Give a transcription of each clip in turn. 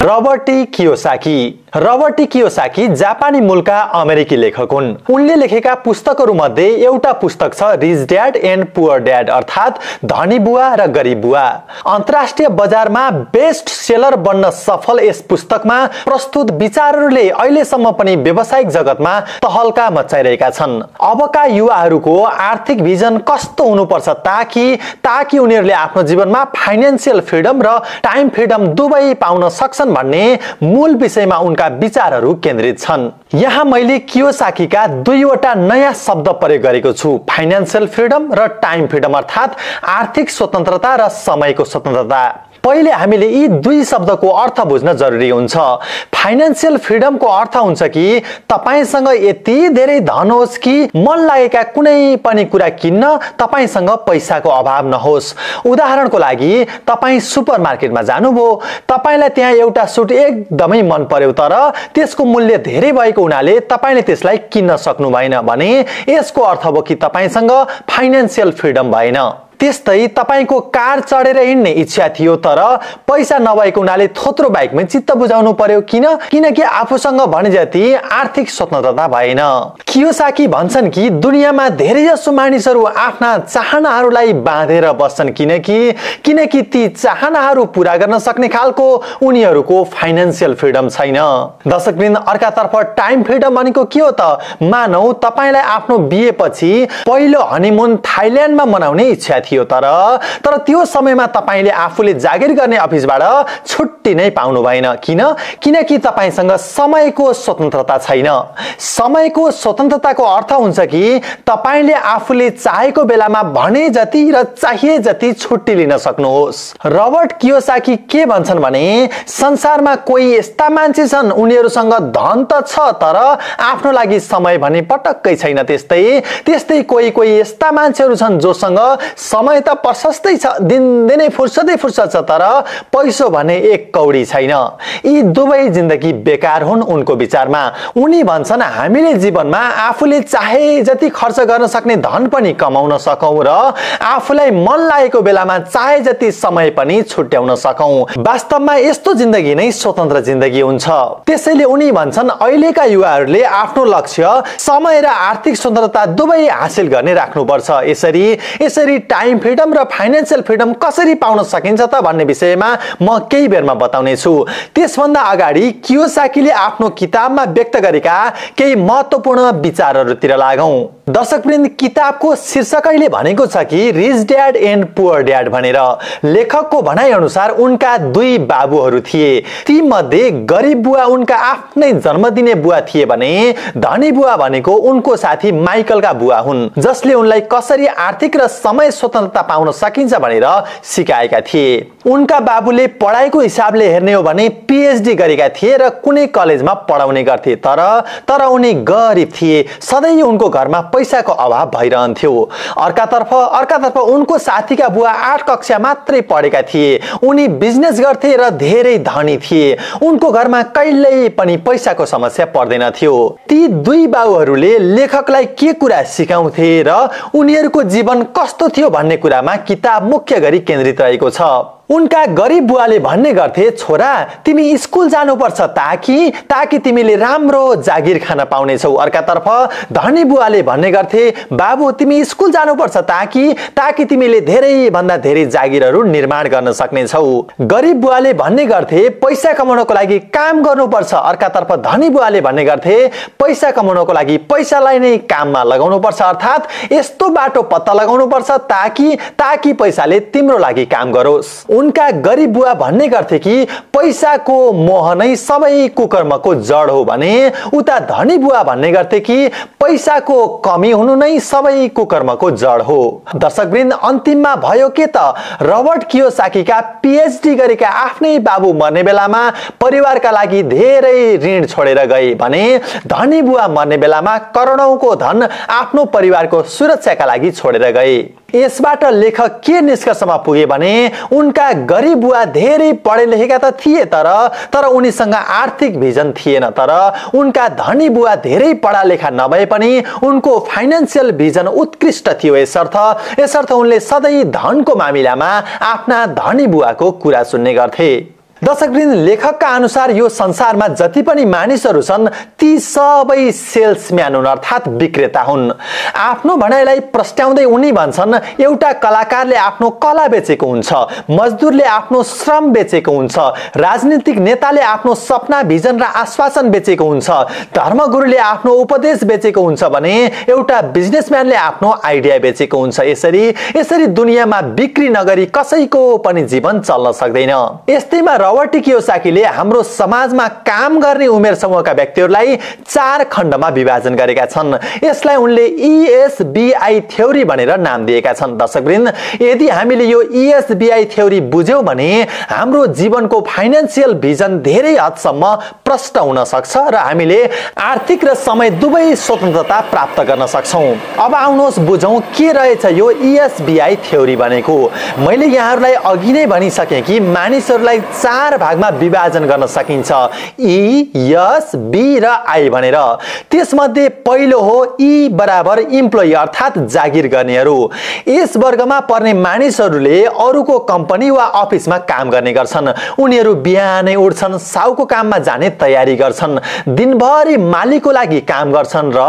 Robert Kiyosaki जापानी मूलका अमेरिकी लेखक हुन्। उनले लेखेका पुस्तकहरू मध्ये एउटा पुस्तक छ rich dad and poor dad अर्थात् धनी बुवा र गरिब बुवा। अन्तर्राष्ट्रिय बजारमा बेस्ट सेलर बन्न सफल यस पुस्तकमा प्रस्तुत विचारहरूले अहिलेसम्म पनि व्यावसायिक जगतमा तहल्का मचाइरहेका छन्। अबका युवाहरूको आर्थिक भिजन कस्तो हुनुपर्छ ताकि उनीहरूले आफ्नो जीवनमा फाइनान्शियल फ्रिडम र टाइम फ्रिडम दुवै पाउन सक्छन् भन्ने मूल विषयमा उनका विचारहरू केन्द्रित छन्। यहाँ मैले कियोसाकीका दुईवटा नयाँ शब्द प्रयोग गरेको छु, फाइनान्शियल फ्रिडम र टाइम फ्रिडम अर्थात् आर्थिक स्वतन्त्रता र समयको स्वतन्त्रता। पहिले हामीले यी दुई शब्दको अर्थ बुझ्न जरुरी हुन्छ। फाइनान्शियल फ्रिडमको अर्थ हुन्छ कि तपाईसँग यति धेरै धन होस् कि मन लागेका कुनै पनि कुरा किन्न तपाईसँग पैसाको अभाव नहोस्। उदाहरणको लागि तपाई सुपरमार्केटमा जानुभयो, तपाईलाई त्यहाँ एउटा सुट एकदमै मन पर्यो तर त्यसको मूल्य धेरै भएको हुनाले तपाईले त्यसलाई किन्न सक्नु भएन भने यसको अर्थ हो कि तपाईसँग फाइनान्शियल फ्रिडम भएन। त्यस्तै तपाईको कार चढेर हिँड्ने इच्छा थियो तर पैसा नभएको हुनाले थोत्रो बाइकमै चित्त बुझाउनु पर्यो। किनकि आफूसँग भने जति आर्थिक स्वतन्त्रता भएन। कियोसाकी भन्छन् कि दुनियाँमा धेरैजसो मानिसहरू आफ्ना चाहनाहरूलाई बाँधेर बस्छन् किनकि ती चाहनाहरू पूरा गर्न सक्ने खालको उनीहरूको फाइनान्शियल फ्रिडम छैन। दर्शकवृन्द, अर्कातर्फ टाइम फ्रिडम भनेको के हो त? मानौ तपाईलाई आफ्नो बिहेपछि पहिलो हनीमुन थाइल्यान्डमा मनाउने इच्छा थियो तर त्यो समयमा तपाईले आफूले जागिर गर्ने अफिसबाट छुट्टी नै पाउनु भएन। किनकि तपाईसँग समयको स्वतन्त्रता छैन। समयको स्वतन्त्रताको अर्थ हुन्छ कि तपाईले आफूले चाहेको बेलामा भने जति र चाहिए जति छुट्टी लिन सक्नुहोस्। रबर्ट कियोसाकी के भन्छन् भने संसारमा कोही यस्ता मान्छे छन् उनीहरूसँग धन त छ तर आफ्नो लागि समय भने पटक्कै छैन। त्यस्तै कोही यस्ता मान्छेहरू छन् जोसँग समय त प्रशस्तै छ, दिनदिनै फुर्सदै फुर्सद छ तर पैसो भने एक कौडी छैन। यी दुवै जिन्दगी बेकार हुन् उनको विचारमा। उनी भन्छन् हामीले जीवनमा आफूले चाहे जति खर्च गर्न सक्ने धन पनि कमाउन सकौं र आफूलाई मन लागेको बेलामा चाहे जति समय पनि छुट्याउन सकौं। वास्तवमा यस्तो जिन्दगी नै स्वतन्त्र जिन्दगी हुन्छ। त्यसैले उनी भन्छन् अहिलेका युवाहरूले आफ्नो लक्ष्य समय र आर्थिक स्वतन्त्रता दुवै हासिल गर्ने राख्नुपर्छ। यसरी टाइम फ्रिडम र फाइनान्शियल फ्रिडम कसरी पाउन सकिन्छ त भन्ने विषयमा म केही बेरमा बताउने छु। त्यसभन्दा अगाडि कियोसाकीले आफ्नो किताबमा व्यक्त गरेका केही महत्त्वपूर्ण विचारहरूतिर लागौं। दर्शकवृन्द, किताबको शीर्षकैले भनेको छ कि rich dad and poor dad भनेर। लेखकको भनाइ अनुसार उनका दुई बाबुहरू थिए। ती मध्ये गरिब बुवा उनका आफ्नै जन्म दिने बुवा थिए भने धनी बुवा भनेको उनको साथी माइकलका बुवा हुन् जसले उनलाई कसरी आर्थिक र समय स्वतन्त्रता पाउन सकिन्छ भनेर सिकाएका थिए। उनका बाबुले पढाइको हिसाबले हेर्ने हो भने पीएचडी गरेका थिए र कुनै कलेजमा पढाउने गर्थे तर उनी गरिब थिए। सधैँ उनको घरमा पैसाको अभाव भइरहन्थ्यो। अर्कातर्फ उनको साथीका बुवा 8 कक्षा मात्रै पढेका थिए। उनी बिजनेस गर्थे र धेरै धनी थिए। उनको घरमा कहिल्यै पनि पैसाको समस्या पर्दैन थियो। ती दुई बाबुहरूले लेखकलाई के कुरा सिकाउँथे र उनीहरूको जीवन कस्तो थियो भन्ने कुरामा किताब मुख्य गरी केन्द्रित रहेको छ। उनका गरिब बुवाले भन्ने गर्थे छोरा तिमी स्कुल जानुपर्छ ताकि तिमीले राम्रो जागिर खान पाउनेछौ। अर्कातर्फ धनी बुवाले भन्ने गर्थे बाबु तिमी स्कुल जानुपर्छ ताकि तिमीले धेरै भन्दा धेरै जागिरहरू निर्माण गर्न सक्नेछौ। गरिब बुवाले भन्ने गर्थे पैसा कमाउनको लागि काम गर्नुपर्छ। अर्कातर्फ धनी बुवाले भन्ने गर्थे पैसा कमाउनको लागि पैसालाई नै काममा लगाउनुपर्छ अर्थात् यस्तो बाटो पत्ता लगाउनुपर्छ ताकि पैसाले तिम्रो लागि काम गरोस्। उनका गरिब बुवा भन्ने गर्थे कि पैसाको मोह नै सबै कुकर्मको जड हो भने उता धनी बुवा भन्ने गर्थे कि पैसाको कमी हुनु नै सबै कुकर्मको जड हो। दर्शकवृन्द, अन्तिममा भयो के त? रबर्ट कियोसाकीका पीएचडी गरेका आफ्नै बाबु मर्ने बेलामा परिवारका लागि धेरै ऋण छोडेर गए भने धनी बुवा मर्ने बेलामा करोडौंको धन आफ्नो परिवारको सुरक्षाका लागि छोडेर गए। यसबाट लेखक के निष्कर्षमा पुगे भने उनका गरिब बुवा धेरै पढे लेखेका त थिए तर उनीसँग आर्थिक भिजन थिएन। तर उनका धनी बुवा धेरै पढा लेखा नभए पनि उनको फाइनान्शियल भिजन उत्कृष्ट थियो। यसर्थ उनले सधैँ धनको मामिलामा आफ्ना धनी बुवाको कुरा सुन्ने गर्थे। दर्शकवृन्द, लेखकका अनुसार यो संसारमा जति पनि मानिसहरू छन् ती सबै सेल्सम्यान हुन् अर्थात् विक्रेता हुन्। आफ्नो भनाइलाई प्रस्ट्याउँदै उनी भन्छन्, एउटा कलाकारले आफ्नो कला बेचेको हुन्छ, मजदुरले आफ्नो श्रम बेचेको हुन्छ, राजनीतिक नेताले आफ्नो सपना, भिजन र आश्वासन बेचेको हुन्छ, धर्मगुरुले आफ्नो उपदेश बेचेको हुन्छ भने एउटा बिजनेसम्यानले आफ्नो आइडिया बेचेको हुन्छ। यसरी दुनियाँमा बिक्री नगरी कसैको पनि जीवन चल्न सक्दैन। यस्तैमा रबर्ट कियोसाकीले हाम्रो समाजमा काम गर्ने उमेर समूहका व्यक्तिहरूलाई 4 खण्डमा विभाजन गरेका छन्। यसलाई उनले ESBI थ्योरी भनेर नाम दिएका छन्। दर्शकवृन्द, यदि हामीले यो ESBI थ्योरी बुझ्यौं भने हाम्रो जीवनको फाइनान्शियल भिजन धेरै हदसम्म प्रष्ट हुन सक्छ र हामीले आर्थिक र समय दुवै स्वतन्त्रता प्राप्त गर्न सक्छौं। अब आउनुहोस् बुझौं के रहेछ यो ESBI थ्योरी भनेको। मैले यहाँहरूलाई अघि नै भनिसकेँ कि मानिसहरूलाई 4 भागमा विभाजन गर्न सकिन्छ, E, S, B र I भनेर। त्यसमध्ये पहिलो हो E बराबर इम्प्लोइ अर्थात् जागिर गर्नेहरू। यस वर्गमा पर्ने मानिसहरूले अरूको कम्पनी वा अफिसमा काम गर्ने गर्छन्। उनीहरू बिहानै उठ्छन्, साउको काममा जाने तयारी गर्छन्, दिनभरि मालिकको लागि काम गर्छन् र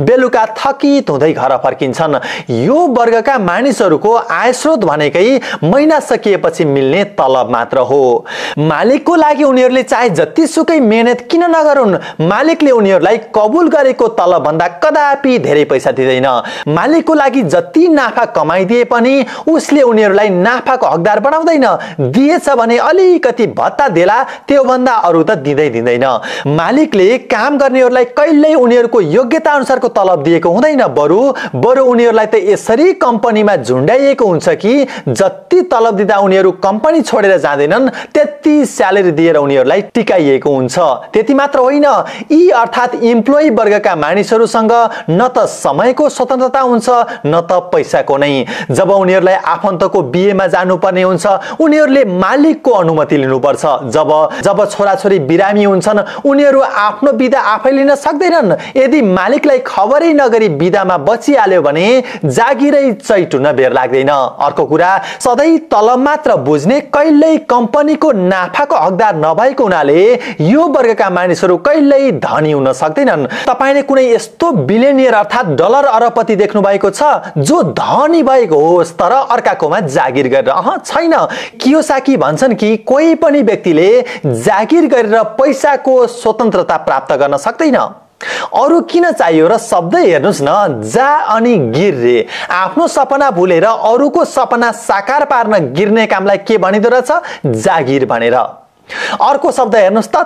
बेलुका थकित हुँदै घर फर्किन्छन्। यो वर्गका मानिसहरूको आय स्रोत भनेकै महिना सकिएपछि मिल्ने तलब मात्र हो। मालिकको लागि उनीहरूले चाहे जतिसुकै मेहनत किन नगरून्, मालिकले उनीहरूलाई कबुल गरेको तलब भन्दा कदापि धेरै पैसा दिँदैन। मालिकको लागि जति नाफा कमाइदिए पनि उसले उनीहरूलाई नाफाको हकदार बनाउँदैन। दिएछ भने अलिकति भत्ता देला, त्यो भन्दा अरू त दिँदैन। मालिकले काम गर्नेहरूलाई कहिल्यै उनीहरूको योग्यता अनुसारको तलब दिएको हुँदैन, बरु उनीहरूलाई त यसरी कम्पनीमा झुन्डाइएको हुन्छ कि जति तलब दिँदा उनीहरू कम्पनी छोडेर जाँदैनन् त्यति स्यालेरी दिएर उनीहरूलाई टिकाइएको हुन्छ। त्यति मात्र होइन, यी अर्थात् इम्प्लोइ वर्गका मानिसहरूसँग न त समयको स्वतन्त्रता हुन्छ न त पैसाको नै। जब उनीहरूलाई आफन्तको बिहेमा जानुपर्ने हुन्छ उनीहरूले मालिकको अनुमति लिनुपर्छ। जब छोराछोरी बिरामी हुन्छन् उनीहरू आफ्नो बिदा आफै लिन सक्दैनन्। यदि मालिकलाई खबरै नगरी बिदामा बचिहाल्यो भने जागिरै चैटुन बेर लाग्दैन। अर्को कुरा, सधैँ तलब मात्र बुझ्ने, कहिल्यै कम्पनीको नाफाको हकदार नभएको हुनाले यो वर्गका मानिसहरू कहिल्यै धनी हुन सक्दैनन्। तपाईले कुनै यस्तो बिलियनियर अर्थात् डलर अरबपति देख्नु भएको छ जो धनी भएको होस् तर अर्काकोमा जागिर गरेर? छैन। कियोसाकी भन्छन् कि कोही पनि व्यक्तिले जागिर गरेर पैसाको स्वतन्त्रता प्राप्त गर्न सक्दैन। अरु किन चाहियो र शब्द हेर्नुस् न, जा अनि गिर रे। आफ्नो सपना भुलेर अरूको सपना साकार पार्न गिर्ने कामलाई के भनिदो रहेछ? जागिर भनेर। अर्को शब्द हेर्नुस् त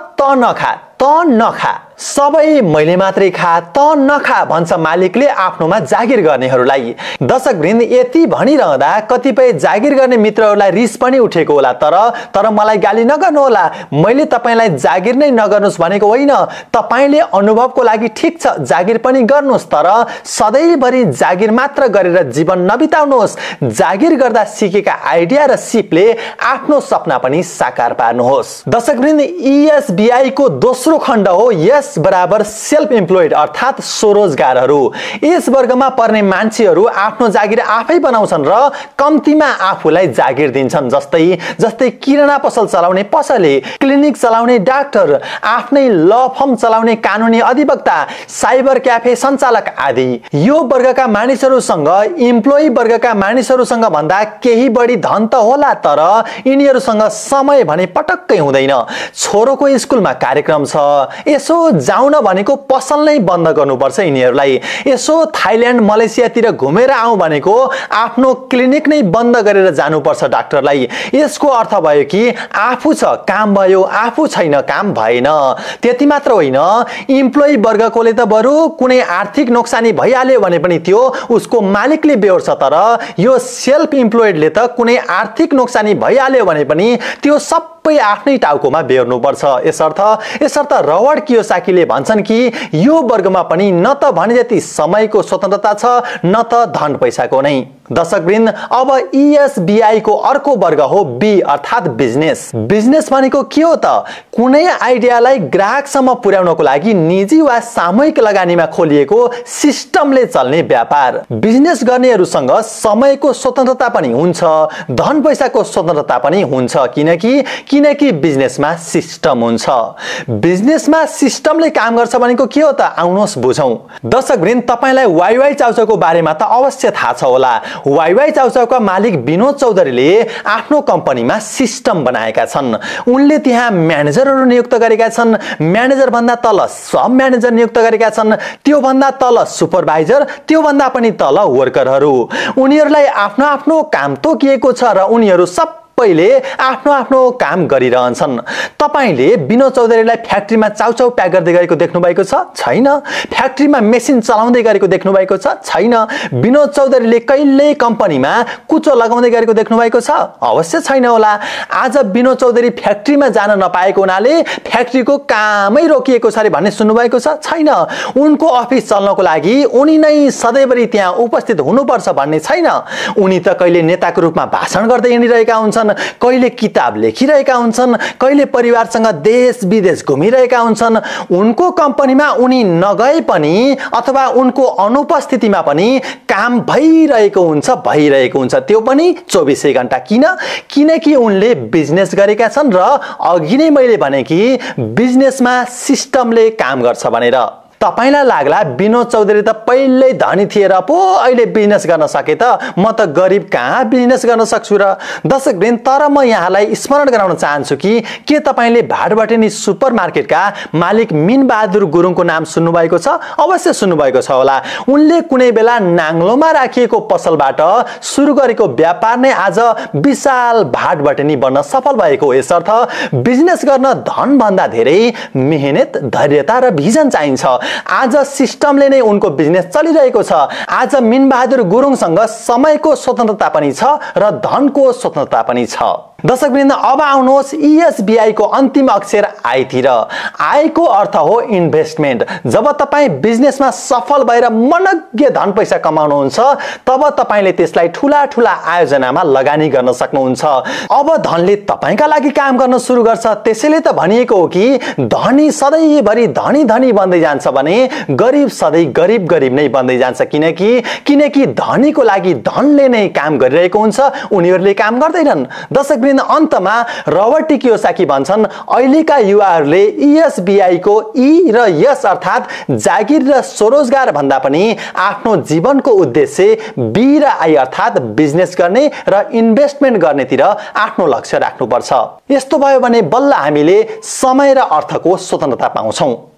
नखा, सबै मैले मात्रै खा, त नखा भन्छ मालिकले आफ्नोमा जागिर गर्नेहरूलाई। दर्शकवृन्द, यति भनिरहँदा कतिपय जागिर गर्ने मित्रहरूलाई रिस पनि उठेको होला, तर मलाई गाली नगर्नु होला। मैले तपाईलाई जागिर नै नगर्नुस् भनेको होइन। तपाईले अनुभवको लागि ठिक छ जागिर पनि गर्नुस्, तर सधैँभरि जागिर मात्र गरेर जीवन नबिताउनुहोस्। जागिर गर्दा सिकेका आइडिया र सिपले आफ्नो सपना पनि साकार पार्नुहोस्। दर्शकवृन्द, ESBI को दोस्रो खण्ड हो यस बराबर सेल्फ इम्प्लोइड अर्थात् स्वरोजगारहरू। यस वर्गमा पर्ने मान्छेहरू आफ्नो जागिर आफै बनाउँछन् र कम्तीमा आफूलाई जागिर दिन्छन्। जस्तै किराना पसल चलाउने पसले, क्लिनिक चलाउने डाक्टर, आफ्नै ल फर्म चलाउने कानुनी अधिवक्ता, साइबर क्याफे सञ्चालक आदि। यो वर्गका मानिसहरूसँग इम्प्लोइ वर्गका मानिसहरूसँग भन्दा केही बढी धन त होला, तर यिनीहरूसँग समय भने पटक्कै हुँदैन। छोरोको स्कुलमा कार्यक्रम छ, यसो जाउन भनेको पसल नै बन्द गर्नुपर्छ यिनीहरूलाई। यसो थाइल्यान्ड मलेसियातिर घुमेर आउँ भनेको आफ्नो क्लिनिक नै बन्द गरेर जानुपर्छ डाक्टरलाई। यसको अर्थ भयो कि आफू छ काम भयो, आफू छैन काम भएन। त्यति मात्र होइन, इम्प्लोइ वर्गकोले त बरु कुनै आर्थिक नोक्सानी भइहाल्यो भने पनि त्यो उसको मालिकले बेहोर्छ, तर यो सेल्फ इम्प्लोइडले त कुनै आर्थिक नोक्सानी भइहाल्यो भने पनि त्यो सबै आफ्नै टाउकोमा बेहोर्नुपर्छ। यसर्थ रबर्ट कियोसाकीले भन्छन् कि यो वर्गमा पनि न त भने जति समयको स्वतन्त्रता छ न त धन पैसाको नै। दर्शकवृन्द, अब ESBI को अर्को वर्ग हो बी अर्थात बिजनेस। बिजनेस भनेको के हो त? कुनै आइडियालाई ग्राहकसम्म पुर्याउनको लागि निजी वा सामूहिक लगानीमा खोलिएको सिस्टमले चल्ने व्यापार। बिजनेस गर्नेहरूसँग समयको स्वतन्त्रता पनि हुन्छ, धन पैसाको स्वतन्त्रता पनि हुन्छ, किनकि बिजनेसमा सिस्टम हुन्छ। बिजनेसमा सिस्टमले काम गर्छ भनेको के हो त? आउनुहोस् बुझौं। दर्शकवृन्द, तपाईलाई वाइवाई चाउचाउको बारेमा त अवश्य थाहा छ होला। वाइवाई चाउचाउका मालिक विनोद चौधरीले आफ्नो कम्पनीमा सिस्टम बनाएका छन्। उनले त्यहाँ म्यानेजरहरू नियुक्त गरेका छन्, म्यानेजर भन्दा तल सब म्यानेजर नियुक्त गरेका छन्, त्यो भन्दा तल सुपरभाइजर, त्यो भन्दा पनि तल वर्करहरू। उनीहरूलाई आफ्नो आफ्नो काम तोकिएको छ र उनीहरू सबैले आफ्नो आफ्नो काम गरिरहन्छन्। तपाईले विनोद चौधरीलाई फ्याक्ट्रीमा चाउचाउ प्याक गर्दै गरेको देख्नु भएको छ? छैन। फ्याक्ट्रीमा मेसिन चलाउँदै गरेको देख्नु भएको छ? छैन। विनोद चौधरीले कहिल्यै कम्पनीमा कुचो लगाउँदै गरेको देख्नु भएको छ? अवश्य छैन होला। आज विनोद चौधरी फ्याक्ट्रीमा जान नपाएको हुनाले फ्याक्ट्रीको कामै रोकिएको छ भन्ने सुन्नु भएको छ? छैन। उनको अफिस चल्नको लागि उनी नै सधैँभरि त्यहाँ उपस्थित हुनुपर्छ भन्ने छैन। उनी त कहिले नेताको रूपमा भाषण गर्दै हिँडिरहेका हुन्छन्, कहिले किताब लेखिरहेका हुन्छन्, कहिले परिवारसँग देश विदेश घुमिरहेका हुन्छन्। उनको कम्पनीमा उनी नगए पनि अथवा उनको अनुपस्थितिमा पनि काम भइरहेको हुन्छ, त्यो पनि 24 घण्टा। किनकि उनले बिजनेस गरेका छन् र अघि नै मैले भने कि बिजनेसमा सिस्टमले काम गर्छ भनेर। तपाईलाई लाग्ला विनोद चौधरी त पहिल्यै धनी थिए र पो अहिले बिजनेस गर्न सके त, म त गरिब कहाँ बिजनेस गर्न सक्छु र। दर्शकवृन्द, तर म यहाँलाई स्मरण गराउन चाहन्छु कि के तपाईले भाडबटेनी सुपरमार्केटका मालिक मिन बहादुर गुरुङको नाम सुन्नु भएको छ? अवश्य सुन्नु भएको छ होला। उनले कुनै बेला नाङ्लोमा राखिएको पसलबाट सुरु गरेको व्यापार नै आज विशाल भाडबटेनी बन्न सफल भएको हो। यसर्थ बिजनेस गर्न धन भन्दा धेरै मेहनत, धैर्यता र भिजन चाहिन्छ। आज सिस्टमले नै उनको बिजनेस चलिरहेको छ। आज मिन बहादुर गुरुङसँग समयको स्वतन्त्रता पनि छ र धनको स्वतन्त्रता पनि छ। दर्शकवृन्द, अब आउनुहोस् ESBI को अन्तिम अक्षर आई तिर। आई को अर्थ हो इन्भेस्टमेन्ट। जब तपाईं बिजनेसमा सफल भएर मनग्गे धन पैसा कमाउनुहुन्छ तब तपाईले त्यसलाई ठूला ठूला आयोजनामा लगानी गर्न सक्नुहुन्छ। अब धनले तपाईका लागि काम गर्न सुरु गर्छ। त्यसैले त भनिएको हो कि धनी सधैँभरि धनी धनी बन्दै जान्छ भने गरिब सधैँ गरिब गरिब नै बन्दै जान्छ। किनकि धनीको लागि धनले नै काम गरिरहेको हुन्छ, उनीहरूले काम गर्दैनन्। दर्शकवृन्द, अन्तमा रबर्ट कियोसाकी भन्छन्, अहिलेका युवाहरूले ESBI को ई र यस अर्थात जागिर र स्वरोजगार भन्दा पनि आफ्नो जीवनको उद्देश्य बी र आई अर्थात बिजनेस गर्ने र इन्भेस्टमेन्ट गर्नेतिर आफ्नो लक्ष्य राख्नुपर्छ। यस्तो भयो भने बल्ल हामीले समय र अर्थको स्वतन्त्रता पाउँछौं।